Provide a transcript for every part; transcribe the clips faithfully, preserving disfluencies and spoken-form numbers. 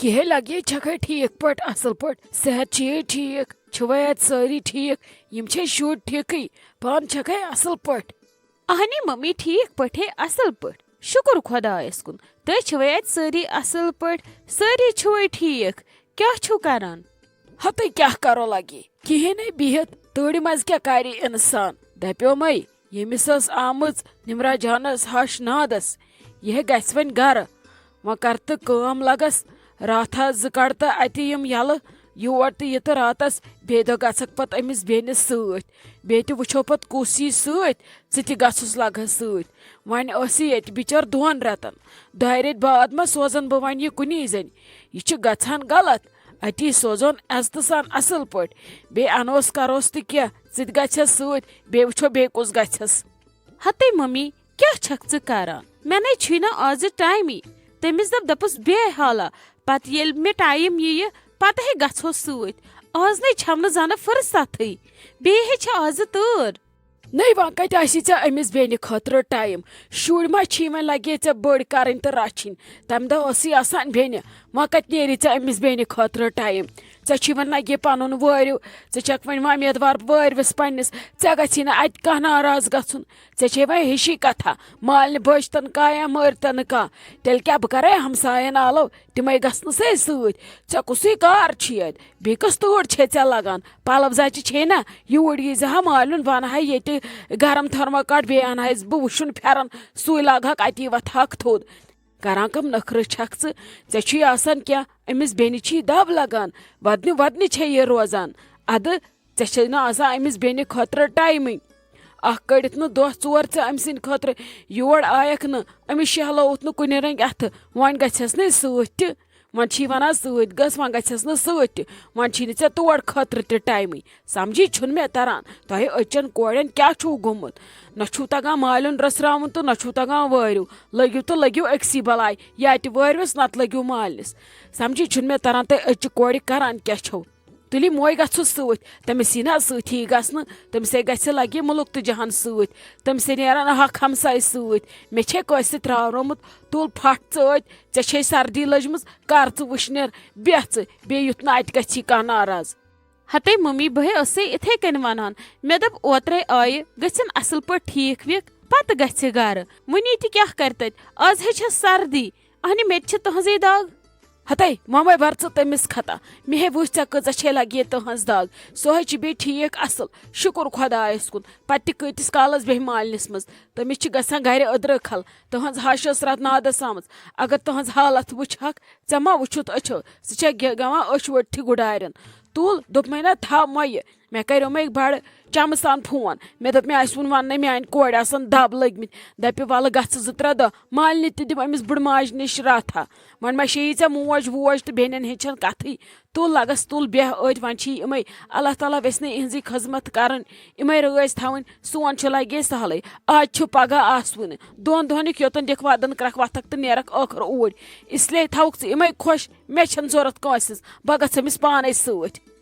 کِہے لگے، چھکھے ٹھیک پٲٹھۍ، اصل پٲٹھۍ؟ صحت چھُے ٹھیک؟ چھِوے اتہِ سٲری ٹھیک؟ یِم چھے شُرۍ ٹھیکٕے؟ پانہٕ چھکھے اصل پٲٹھۍ؟ اہنی ممی، ٹھیک پٲٹھۍ، اصل پٲٹھۍ، شُکر خۄدایس کُن۔ تُہۍ چھِوے اتہِ سٲری اصل پٲٹھۍ؟ سٲری چھِوے ٹھیک؟ کیٛاہ چھِو کران؟ ہتے کیٛاہ کرو لگے، کِہیٖنۍ نَے، بِہِتھ تۭرِ منٛز کیٛاہ کرِ انسان؟ دپیومے، ییٚمِس ٲس آمٕژ نمرا جانس ہش نادس، یہِ ہے گژھِ وۄنۍ گرٕ۔ وۄنۍ کر تہٕ کٲم لگس، راتھا زٕ کڑ تہٕ اتہِ یِم یلہٕ، یور تہٕ یہِ تہٕ راتس بیٚیہِ دۄہ گژھکھ پتہٕ أمِس بیٚنہِ سۭتۍ، بیٚیہِ تہِ وٕچھو پتہٕ کُس یی سۭتۍ، ژٕ تہِ گژھُس لگس سۭتۍ۔ وۄنۍ ٲسٕے ییٚتہِ بِچٲر دۄن رٮ۪تن، دۄیہِ رٮ۪تۍ بعد ما سوزن بہٕ وۄنۍ یہِ کُنی زٔنۍ؟ یہِ چھُ گژھان غلط۔ اتی سوزون عزتہٕ سان اصل پٲٹھۍ، بیٚیہِ انوس کروس تہِ کینٛہہ، ژٕ تہِ گژھٮ۪س سۭتۍ، بیٚیہِ وٕچھو بیٚیہِ کُس گژھٮ۪س۔ ہتے ممی، کیٛاہ چھکھ ژٕ کران؟ مےٚ نے چھُے نہٕ آزٕ ٹایمٕے۔ تٔمِس دپ، دپُس بیٚہہ حالا، پتہٕ ییٚلہِ مےٚ ٹایم یِیہِ، پتہٕ ہے گژھو سۭتۍ۔ آز نے چھم نہٕ زنہٕ فرصتھٕے، بیٚیہِ ہے چھِ آزٕ تۭر۔ نٔے وۄنۍ کتہِ آسی ژےٚ أمِس بیٚنہِ خٲطرٕ ٹایم؟ شُرۍ ما چھی وۄنۍ لگے ژےٚ بٔڑۍ کرٕنۍ تہٕ رچھِنۍ؟ تمہِ دۄہ ٲسٕے آسان بیٚنہِ، وۄنۍ کتہِ نیری ژےٚ أمِس بیٚنہِ خٲطرٕ ٹایم؟ ژےٚ چھی وۄنۍ لگے پنُن وٲرِو، ژٕ چھکھ وۄنۍ وۄمید وار وٲرِوِس پننِس، ژےٚ گژھی نہٕ اتہِ کانٛہہ ناراض گژھُن۔ ژےٚ چھے وۄنۍ ہِشی کتھا، مالنہِ بٔچھ تن کانٛہہ یا مٲرۍ تن کانٛہہ، تیٚلہِ کیٛاہ بہٕ کرے ہمساین آلو؟ تِمے گژھنہٕ سٕے سۭتۍ۔ ژےٚ کُسٕے کار چھُے اتہِ؟ بیٚیہِ کۄس تۭر چھے ژےٚ لگان؟ پلو زچہِ چھے نا؟ یوٗرۍ یی زِ ہا مالیُن، ونہٕ ہا ییٚتہِ گرم تھرموکاٹ، بیٚیہِ انہٕ ہا بہٕ وُشُن پھٮ۪رن، سُے لاگہٕ ہاکھ اتی وتھٕ ہاکھ تھوٚد۔ کران کم نخرٕ چھکھ ژٕ؟ ژےٚ چھُے آسان کینٛہہ، أمِس بیٚنہِ چھی دب لگان، ودنہِ ودنہِ چھے یہِ روزان۔ ادٕ ژےٚ چھے نہٕ آسان أمِس بیٚنہِ خٲطرٕ ٹایمٕے۔ اکھ کٔڑِتھ نہٕ دۄہ ژور ژےٚ أمۍ سٕنٛدِ خٲطرٕ یور آیکھ نہٕ، أمِس شہلووُتھ نہٕ کُنہِ رنگۍ اتھٕ، وۄنۍ گژھٮ۪س نے سۭتۍ تہِ۔ وۄنۍ چھی ونان سۭتۍ گژھ، وۄنۍ گژھٮ۪س نہٕ سۭتۍ تہِ۔ وۄنۍ چھی نہٕ ژےٚ تور خٲطرٕ تہِ ٹایمٕے۔ سمجھی چھُنہٕ مےٚ تران، تۄہہِ أزچٮ۪ن کورٮ۪ن کیٛاہ چھُو گوٚمُت؟ نہ چھُو تگان مالیُن رٔژھراوُن تہٕ نہ چھُو تگان وٲرِو۔ لٔگِو تہٕ لٔگِو أکسٕے بلاے، یا تہِ وٲرِوِس نتہٕ لٔگِو مالِنِس۔ سمجھی چھُنہٕ مےٚ تران، تُہۍ أزچہِ کورِ کران کیٛاہ چھِو؟ تُلِی موے گژھُس سۭتۍ، تٔمِس یی نا سۭتی گژھنہٕ، تٔمِسے گژھِ لگہِ مُلُک تہٕ جہان سۭتۍ، تٔمِسے نیرن حق ہمساے سۭتۍ۔ مےٚ چھے کٲنٛسہِ سۭتۍ راورومُت، تُل پھٹھ ژٲتۍ، ژےٚ چھے سردی لٔجمٕژ، کر ژٕ وٕشنیر، بیٚہہ ژٕ، بیٚیہِ یُتھ نہٕ اتہِ گژھی کانٛہہ ناراض۔ ہتے ممی، بہٕ ہے ٲسٕے اِتھے کٔنۍ ونان، مےٚ دوٚپ اوترے آیہِ، گٔژھِن اصل پٲٹھۍ ٹھیٖک ویٖک، پتہٕ گژھِ گرٕ۔ وُنی تہِ کیٛاہ کرِ تتہِ؟ از ہے چھےٚ سردی، اہنہِ مےٚ تہِ چھِ تُہنٛزٕے دگ۔ ہتے، وۄنۍ وے ور ژٕ تٔمِس خطا۔ مےٚ ہے وٕچھ ژےٚ کۭژاہ چھے لگے تُہنٛز دگ۔ سۄ ہے چھِ بیٚیہِ ٹھیٖک اصل، شُکُر خۄدایس کُن۔ پتہٕ تہِ کۭتِس کالس بیٚہہِ مالنِس منٛز؟ تٔمِس چھِ گژھان گرِ أدرٕ کھل۔ تُہنٛز ہش ٲس راتھ نادس آمٕژ۔ اگر تُہنٛز حالت وٕچھہکھ، ژےٚ ما وٕچھُتھ أچھو؟ ژٕ چھکھ گے-، گٮ۪وان أچھ ؤٹتھٕے گُڈارٮ۪ن۔ تُل، دوٚپمَے نا، تھاو مۄیہِ۔ مےٚ کریومَے بڑٕ چمہٕ سان فون۔ مےٚ دوٚپ، مےٚ آسہِ وُن وننَے، میانہِ کورِ آسن دب لٔگمٕتۍ۔ دپہِ، ولہٕ گژھٕ زٕ ترٛےٚ دۄہ، مالنہِ تہِ دِم أمِس بٕڑٕ ماجہِ نِش راتھا۔ وۄنۍ ما شیٚیی ژےٚ موج ووج تہٕ بیٚنٮ۪ن ہِنٛز چھَنہٕ کتھٕے۔ تُل لگس، تُل بیٚہہ أتھۍ، وۄنۍ چھِی یِمے۔ اللہ تعالیٰ ویژھِ نہٕ یِہٕنٛزٕے خدمت کرٕنۍ، یِمے رٲزۍ تھاوٕنۍ۔ سون چھُ لگے سہلٕے، آز چھُ پگاہ آسوٕنہٕ۔ دۄن دۄہنٕکۍ یوٚتن دِکھ ودن کرکھ وتھکھ تہٕ نیرکھ ٲخر اوٗرۍ۔ اس لیے تھاوُکھ ژٕ یِمے خۄش، مےٚ چھَنہٕ ضوٚرتھ کٲنٛسہِ ہٕنٛز، بہٕ گژھٕ أمِس پانے سۭتۍ۔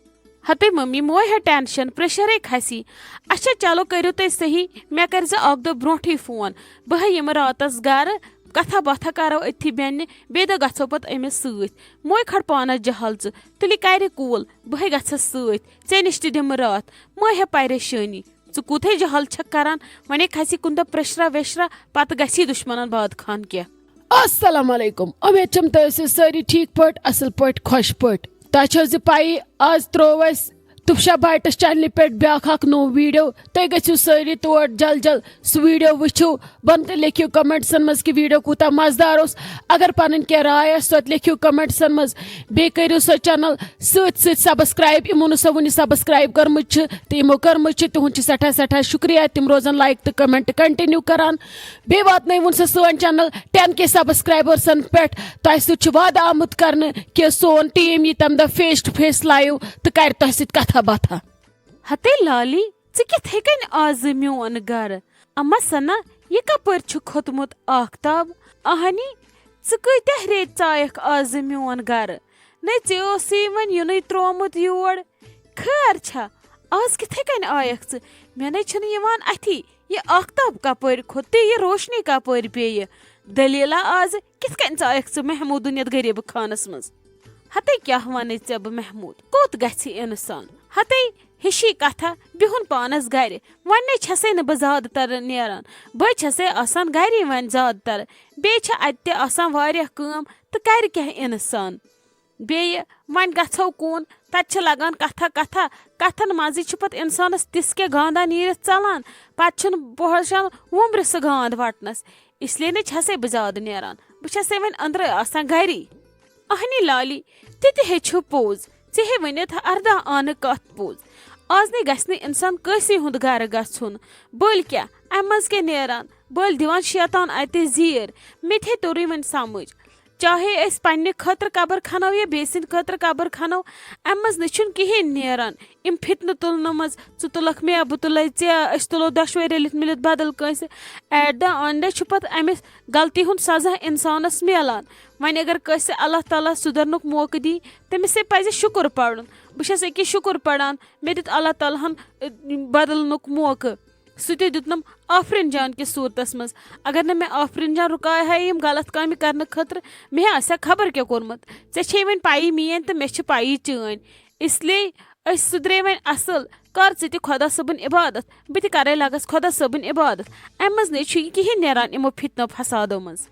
ہتے ممی، موے ہے ٹینشن، پریشرے کھسی۔ اچھا چلو، کٔرِو تُہۍ صحیح، مےٚ کٔرزِ اکھ دۄہ برونٹھٕے فون، بہٕ ہے یِمہٕ راتس گرٕ، کتھا باتھا کرو أتھی بیٚنہِ، بیٚیہِ دۄہ گژھو پتہٕ أمِس سۭتۍ۔ موے کھڑ پانس جہل ژٕ، تُلہِ کرِ کوٗل، بہٕ ہے گژھس سۭتۍ، ژےٚ نِش تہِ دِمہٕ راتھ، موے ہے پریشٲنی۔ ژٕ کوٗتاہ جہل چھکھ کران، وۄنۍ کھسی کُنہِ دۄہ پریشرا ویشرا، پتہٕ گژھی دُشمنن باد خان کینٛہہ۔ السلام علیکم، امید چھم تُہۍ ٲسِو سٲری ٹھیک پٲٹھۍ، اصل پٲٹھۍ، خۄش پٲٹھۍ۔ تۄہہِ چھو زِ پَیی، آز ترٛوو اَسہِ تُفشا بایٹس چینلہِ پٮ۪ٹھ بیٛاکھ اکھ نوٚو ویڈیو۔ تُہۍ گٔژھِو سٲری تور جل جل سُہ ویڈیو وٕچھِو۔ بۄنہٕ تہِ لیکھِو کمنٹسن منٛز کہِ ویڈیو کوٗتاہ مزٕدار اوس۔ اگر پنٕنۍ کینٛہہ راے آسہِ، سۄ تہِ لیکھِو کمنٹسن منٛز۔ بیٚیہِ کٔرِو سۄ چینل سۭتۍ سۭتۍ سبسکرایب۔ یِمو نہٕ سۄ وُنہِ سبسکرایب کٔرمٕژ چھِ، تہٕ یِمو کٔرمٕژ چھِ، تِہُنٛد چھِ سٮ۪ٹھاہ سٮ۪ٹھاہ شُکریہ۔ تِم روزن لایک تہٕ کمنٹ کنٹِنیو کران۔ بیٚیہِ واتنٲیوُن سۄ سٲنۍ چینل ٹین کے سبسکرایبرسن پٮ۪ٹھ۔ تۄہہِ سۭتۍ چھُ وعدٕ آمُت کرنہٕ کہِ سون ٹیٖم یی تمہِ دۄہ فیس ٹو فیس لایو تہٕ کرِ تۄہہِ سۭتۍ کتھا باتھا۔ ہتے لالی، ژٕ کِتھے کٔنۍ آزٕ میون گرٕ؟ اما سنا، یہِ کپٲرۍ چھُ کھوٚتمُت آختاب؟ اہنی، ژٕ کۭتیاہ ریٚتۍ ژایکھ آزٕ میون گرٕ؟ نے ژےٚ اوسُے وۄنۍ یُنُے ترومُت یور۔ خٲر چھا؟ آز کِتھے کٔنۍ آیکھ ژٕ؟ مےٚ نے چھُنہٕ یِوان اَتھی، یہِ آختاب کپٲرۍ کھوٚت تہٕ یہِ روشنی کپٲرۍ پیٚیہِ؟ دٔلیٖلہ آز کِتھ کٔنۍ ژایکھ ژٕ محموٗدُن یَتھ غریٖبہٕ خانس منٛز؟ ہتے کیٛاہ ونے ژےٚ بہٕ محمود، کوٚت گژھِ انسان؟ ہتے ہِشی کتھا، بِہُن پانس گرِ۔ وۄنۍ نے چھسے نہٕ بہٕ زیادٕ تر نیران، بہٕ چھسے آسان گری وۄنۍ زیادٕ تر۔ بیٚیہِ چھِ اتہِ تہِ آسان واریاہ کٲم، تہٕ کرِ کیٛاہ انسان؟ بیٚیہِ وۄنۍ گژھو کُن، تتہِ چھِ لگان کتھا کتھا، کتھن منٛزٕے چھُ پتہٕ انسانس تِژھ کینٛہہ گاندا نیٖرِتھ ژلان، پتہٕ چھُنہٕ پہنچان وُمرِ سُہ گانٛد وٹنس۔ اس لیے نے چھسے بہٕ زیادٕ نیران، بہٕ چھسے وۄنۍ أنٛدرے آسان گری۔ اہنی لالی، تہِ تہِ ہے چھُ پوٚز، ژےٚ ہے ؤنِتھ ارداہ آنہٕ کتھ پوٚز۔ آز نے گژھِ نہٕ انسان کٲنٛسے ہُنٛد گرٕ گژھُن۔ بٔلۍ کیٛاہ، امہِ منٛز کیٛاہ نیران؟ بٔلۍ دِوان شیطان اتہِ زیٖر۔ مےٚ تہِ ہے توٚرُے وۄنۍ سمجھ۔ چاہے أسۍ پننہِ خٲطرٕ قبر کھنو یا بیٚیہِ سٕنٛدِ خٲطرٕ قبر کھنو، امہِ منٛز نہٕ چھُنہٕ کِہیٖنۍ نیران۔ یِم فتنہٕ تُلنہٕ منٛز، ژٕ تُلکھ مےٚ، بہٕ تُلے ژےٚ، أسۍ تُلو دۄشوے رٔلِتھ مِلِتھ بدل کٲنٛسہِ۔ At the end چھُ پتہٕ امہِ غلطی ہُنٛد سزا انسانس میلان۔ وۄنۍ اگر کٲنٛسہِ اللہ تعالیٰ سُدھرنُک موقعہٕ دی، تٔمِس ہے پزِ شُکُر پرُن۔ بہٕ چھس أکِس شُکُر پران، مےٚ دیُت اللہ تعالیٰ ہن، ٲ، بدلنُک موقعہٕ۔ سُہ تہِ دیُتنم آفرین جان کِس صوٗرتس منٛز۔ اگر نہٕ مےٚ آفرین جان رُکاے ہا یِم غلط کامہِ کرنہٕ خٲطرٕ، مےٚ آسہِ ہا خبر کیٛاہ کوٚرمُت۔ ژےٚ چھے وۄنۍ پَیی میٲنۍ تہٕ مےٚ چھِ پَیی چٲنۍ۔ اس لیے أسۍ سُدرے وۄنۍ اصل۔ کر ژٕ تہِ خۄدا صٲبُن عبادت، بہٕ تہِ کرے لگس خۄدا صٲبُن عبادت۔ امہِ منٛز نے چھُ یہِ کِہیٖنۍ نیران یِمو فتنو فسادو منٛز۔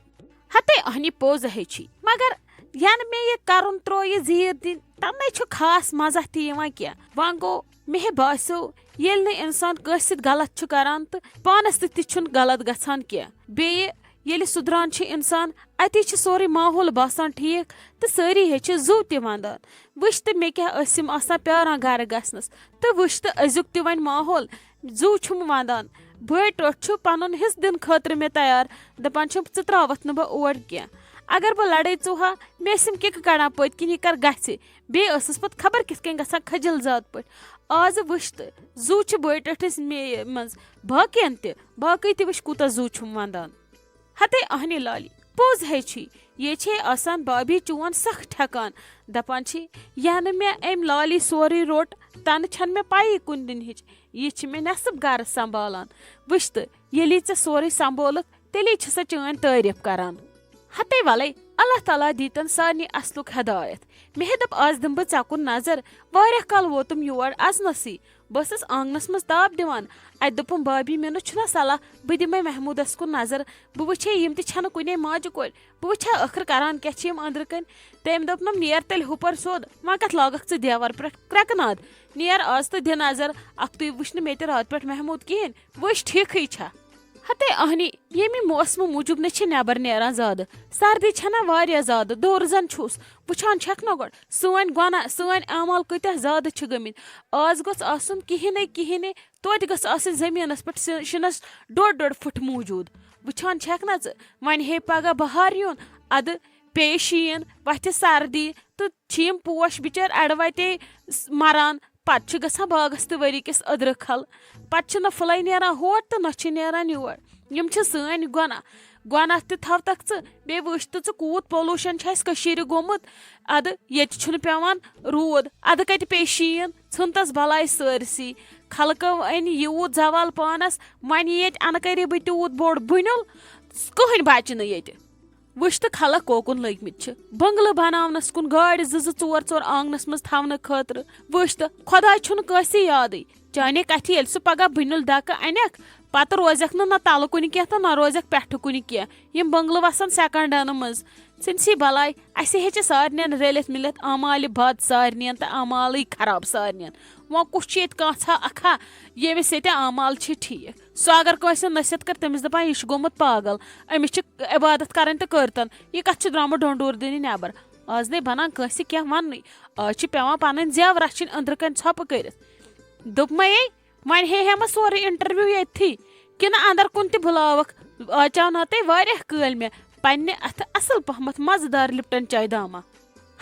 ہتے اہنی پوٚز ہے چھی، مگر ینہٕ مےٚ یہِ کرُن ترٛوو، یہِ زیٖر دِنۍ، تَمے چھُ خاص مزہ تہِ یِوان کینٛہہ۔ وۄنۍ گوٚو، مےٚ باسیو، ییٚلہِ نہٕ انسان کٲنٛسہِ سۭتۍ غلط چھُ کران تہٕ پانس سۭتۍ تہِ چھُنہٕ غلط گژھان کینٛہہ۔ بیٚیہِ ییٚلہِ سُدران چھُ انسان، اتی چھُ سورُے ماحول باسان ٹھیٖک تہٕ سٲری ہے چھِ زُو تہِ وندان۔ وٕچھ تہٕ مےٚ کیٛاہ ٲسۍ یِم آسان پیاران گرٕ گژھنس، تہٕ وٕچھ تہٕ أزیُک تہِ وۄنۍ ماحول۔ زُو چھُم وَندان، بٲے ٹوٹھ چھُ پَنُن حِصہٕ دِنہٕ خٲطرٕ مےٚ تیار، دَپان چھُم، "ژٕ ترٛاوَتھ نہٕ بہٕ اور کینٛہہ۔" اگر بہٕ لَڑٲے ژُوہا، مےٚ ٲسِم کِکہٕ کَڑان پٔتۍ کِنۍ، یہِ کَر گژھِ۔ بیٚیہِ ٲسٕس پَتہٕ خبر کِتھ کٔنۍ گژھان کھٔجِل زیادٕ پٲٹھۍ۔ آزٕ وٕچھ تہٕ، زُو چھُ بٲے ٹٲٹھِس مے-، منٛز، باقیَن تہِ، باقٕے تہِ وٕچھ کوٗتاہ زُو چھُم وَندان۔ ہتے اہنہِ لالی، پوٚز ہے چھی، یے چھے آسان بابی چون سخ ٹھیکان۔ دپان چھی، ینہٕ مےٚ أمۍ لالی سورُے روٚٹ، تنہٕ چھنہٕ مےٚ پَیی کُنہِ دُنہِچ۔ یہِ چھِ مےٚ نٮ۪صٕب گرٕ سنبھالان۔ وٕچھ تہٕ، ییٚلی ژےٚ سورُے سنبھولُتھ، تیٚلی چھِ سۄ چٲنۍ تعریف کران۔ ہتے ولے، اللہ تعالیٰ دیٖتن سارنٕے اصلُک ہدایت۔ مےٚ ہے دوٚپ، از دِمہٕ بہٕ ژےٚ کُن نظر۔ واریاہ کال ووتُم یور اژنَسٕے۔ بہٕ ٲسٕس آنگنس منٛز تاپھ دِوان۔ اتہِ دوٚپُم بابی، مےٚ نہ چھُنہ صلاح بہٕ دِمے محمودس کُن نظر، بہٕ وٕچھے یِم تہِ چھنہٕ کُنے ماجہِ کورِ، بہٕ وٕچھے ٲخٕر کران کیٛاہ چھِ یِم أنٛدرٕ کنۍ۔ تٔمۍ دوٚپنم، "نیر تیٚلہِ ہُپر سیوٚد، وۄنۍ کتھ لاگکھ ژٕ دیوار پٮ۪ٹھ کرٛٮ۪کہٕ ناد؟ نیر از تہٕ دِ نظر، اکھتُے وٕچھ نہٕ مےٚ تہِ راتہٕ پٮ۪ٹھ محمود کِہیٖنۍ، وٕچھ ٹھیٖکھٕے چھا؟" ہتے اہنی، ییٚمہِ موسمہٕ موٗجوٗب نہ چھِ نٮ۪بر نیران زیادٕ، سردی چھنہ واریاہ زیادٕ، دوٗر زن چھُس۔ وٕچھان چھکھ نہ گۄڈٕ، سٲنۍ گۄناہ، سٲنۍ اعمال کۭتیاہ زیادٕ چھِ گٔمٕتۍ۔ آز گوٚژھ آسُن کِہیٖنۍ نَے، کِہیٖنۍ نَے، توتہِ گٔژھ آسٕنۍ زٔمیٖنَس پٮ۪ٹھ سِ-، شِنَس ڈوٚڈ ڈوٚڈ فُٹ موٗجوٗد۔ وٕچھان چھَکھ نہ ژٕ، وۄنۍ ہے پگاہ بہار یُن، اَدٕ پیٚیہِ شیٖن، وَتھِ سردی، تہٕ چھِ یِم پوش بِچٲرۍ اَڑٕ وَتے س-، مَران۔ پَتہٕ چھِ گژھان باغَس تہِ ؤری کِس أدرٕ کھَل۔ پَتہٕ چھِنہٕ پھٕلَے نیران ہور تہٕ نہ چھِ نیران یور۔ یِم چھِ سٲنۍ گۄناہ۔ گۄناہ تہِ تھاوتَکھ ژٕ، بیٚیہِ وٕچھ تہٕ ژٕ کوٗت pollution چھُ اَسہِ کٔشیٖرِ گوٚمُت۔ اَدٕ ییٚتہِ چھُنہٕ پٮ۪وان روٗد، اَدٕ کَتہِ پیٚیہِ شیٖن؟ ژھٕن تَس بَلاے سٲرسٕے۔ خلقو أنۍ یوٗت زوال پانَس، وۄنۍ ییٚتہِ اَنہٕ قریٖبٕے تیوٗت بوٚڑ بُنیُل، کٕہٕنۍ بَچہِ نہٕ ییٚتہِ۔ وٕچھ تہٕ خلق کوکُن لٔگۍ مٕتۍ چھِ بنگلہٕ بناونَس کُن، گاڑِ زٕ زٕ ژور ژور آنٛگنَس منٛز تھاونہٕ خٲطرٕ۔ وٕچھ تہٕ خۄداے چھُنہٕ کٲنٛسے یادٕے۔ چانہِ کَتھِ ییٚلہِ سُہ پگاہ بُنیُل ڈَکہٕ اَنٮ۪کھ، پَتہٕ روزٮ۪کھ نہٕ نہ تَلہٕ کُنہِ کینٛہہ تہٕ نہ روزٮ۪کھ پٮ۪ٹھٕ کُنہِ کینٛہہ۔ یِم بنگلہٕ وَسَن سیکنڈَن منٛز۔ ژھٕنسی بَلاے، اَسہِ ہے چھِ سارنِیَن رٔلِتھ مِلِتھ اعمالہِ بد سارنِیَن تہٕ اعمالٕے خراب سارنِیَن۔ وۄنۍ کُس چھُ ییٚتہِ کانٛژھا اَکھا، ییٚمِس ییٚتہِ اعمال چھِ ٹھیٖک؟ سُہ اگر کٲنٛسہِ نصیحت کَرِ، تٔمِس دَپان، "یہِ چھُ گوٚمُت پاگل، أمِس چھِ عبادت کَرٕنۍ تہٕ کٔرتَن، یہِ کَتھ چھُ درٛامُت ڈۄنٛڈوٗر دِنہِ نٮ۪بر؟" آز نے بَنان کٲنٛسہِ کینٛہہ وَننُے، آز چھِ پٮ۪وان پَنٕنۍ زٮ۪و رَچھِنۍ أنٛدرٕ کَنۍ ژھۄپہٕ کٔرِتھ۔ دوٚپمَے، وۄنۍ ہے ہٮ۪مہٕ سورُے interview ییٚتھی، کِنہٕ اندر کُن تہِ بُلاوکھ؟ آچاوناتے واریاہ کٲلۍ مےٚ پننہِ اتھٕ اصل پہمتھ مزٕدار لپٹن چاے دامہ۔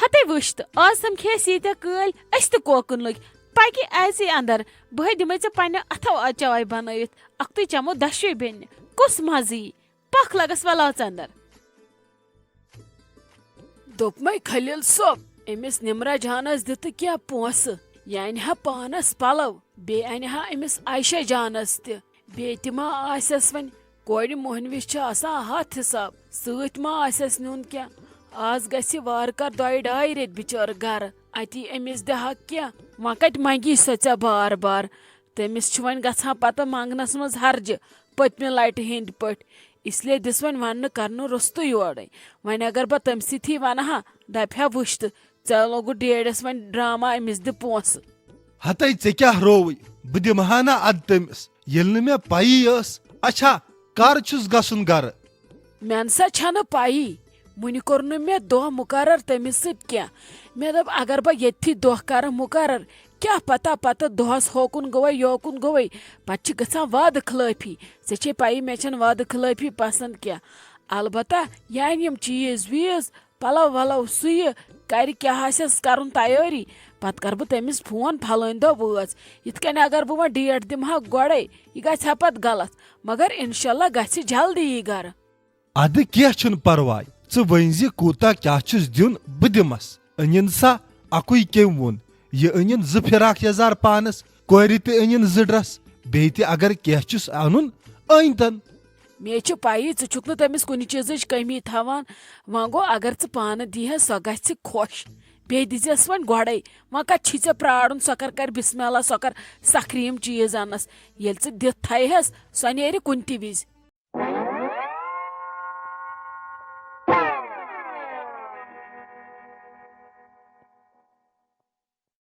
ہتے وٕچھ تہٕ، آز سمکھے أسۍ ییٖتیٛاہ کٲلۍ، أسۍ تہِ کوکُن لٔگۍ۔ پکہِ اژِ اندر، بہٕ ہے دِمے ژےٚ پننہِ اتھو آز چاے بنٲوِتھ، اکھتُے چمو دۄشوے بیٚنہِ۔ کُس مزٕ یی؟ پکھ لگس ولاژ اندر۔ دوٚپمَے خلیل صٲب، أمِس نمرہ جانس دِتہٕ کینٛہہ پونٛسہٕ، یہِ انہِ ہا پانس پلو، بیٚیہِ انہِ ہا أمِس عائشہ جانس تہِ۔ بیٚیہِ تہِ ما آسٮ۪س وۄنۍ، کورِ مۄہنوِس چھِ آسان ہتھ حساب، سۭتۍ ما آسٮ۪س نیُن کینٛہہ؟ آز گژھِ وارٕ کار دۄیہِ ڈایہِ رٮ۪تۍ بِچٲر گرٕ۔ اَتی أمِس دِ ہا کینٛہہ، وۄنۍ کَتہِ منٛگی سۄ ژےٚ بار بار؟ تٔمِس چھُ وۄنۍ گژھان پَتہٕ منٛگنَس منٛز ہرجہِ پٔتمہِ لَٹہِ ہِنٛدۍ پٲٹھۍ۔ اس لیے دِس وۄنۍ وَننہٕ کرنہٕ روٚستُے یورَے۔ وۄنۍ اگر بہٕ تٔمۍ سٕتھی وَنہٕ ہا، دَپہِ ہا، "وٕچھ تہٕ، ژےٚ لوگُت ڈیڈیَس وۄنۍ ڈرامہ، أمِس دِ پونٛسہٕ۔" ہتے ژےٚ کیٛاہ رووُے؟ بہٕ دِمہٕ ہا نہ اَدٕ تٔمِس، ییٚلہِ نہٕ مےٚ پَیی ٲس۔ اچھا، کر چھُس گژھُن گرٕ؟ مےٚ نسا چھنہٕ پَیی۔ وُنہِ کوٚر نہٕ مےٚ دۄہ مُقرر تٔمِس سۭتۍ کینٛہہ۔ مےٚ دوٚپ، اگر بہٕ ییٚتھی دۄہ کرٕ مُقرر، کیٛاہ پتہ پتہٕ دۄہس ہوکُن گوٚوے یوکُن گوٚوے، پتہٕ چھِ گژھان وعدٕ خلٲفی۔ ژےٚ چھے پَیی، مےٚ چھَنہٕ وعدٕ خلٲفی پسنٛد کینٛہہ۔ البتہ یہِ اَنہِ یِم چیٖز ویٖز، پلو ولو سُیہِ، کرِ کیٛاہ آسٮ۪س کرُن تیٲری، پتہٕ کرٕ بہٕ تٔمِس فون، "فلٲنۍ دۄہ وٲژ۔" یِتھ کٔنۍ اگر بہٕ وۄنۍ ڈیٹ دِمہٕ ہا گۄڈے، یہِ گژھِ ہا پتہٕ غلط۔ مگر انشاءاللہ گژھِ جلدی یہِ گرٕ۔ ادٕ کینٛہہ چھُنہٕ پرواے، ژٕ ؤنۍ زِ کوٗتاہ کیٛاہ چھُس دیُن، بہٕ دِمس۔ أنِن سا اکُے کٔمۍ ووٚن، یہِ أنِن زٕ فراق یزار پانس، کورِ تہِ أنِن زٕ ڈرس، بیٚیہِ تہِ اگر کینٛہہ چھُس انُن، أنۍتن۔ مےٚ چھِ پَیی ژٕ چھُکھ نہٕ تٔمِس کُنہِ چیٖزٕچ کٔمی تھاوان۔ وۄنۍ گوٚو، اگر ژٕ پانہٕ دِیٖہَس، سۄ گژھِ خۄش۔ بیٚیہِ دِژیٚس وۄنۍ گۄڈَے۔ وۄنۍ کَتہِ چھی ژےٚ پرٛارُن؟ سۄ کَر کَرِ بِسمہِ اللہ، سۄ کَر سَخرِ یِم چیٖز اَنَس۔ ییٚلہِ ژٕ دِتھ تھایہَس، سۄ نیرِ کُنہِ تہِ وِزِ۔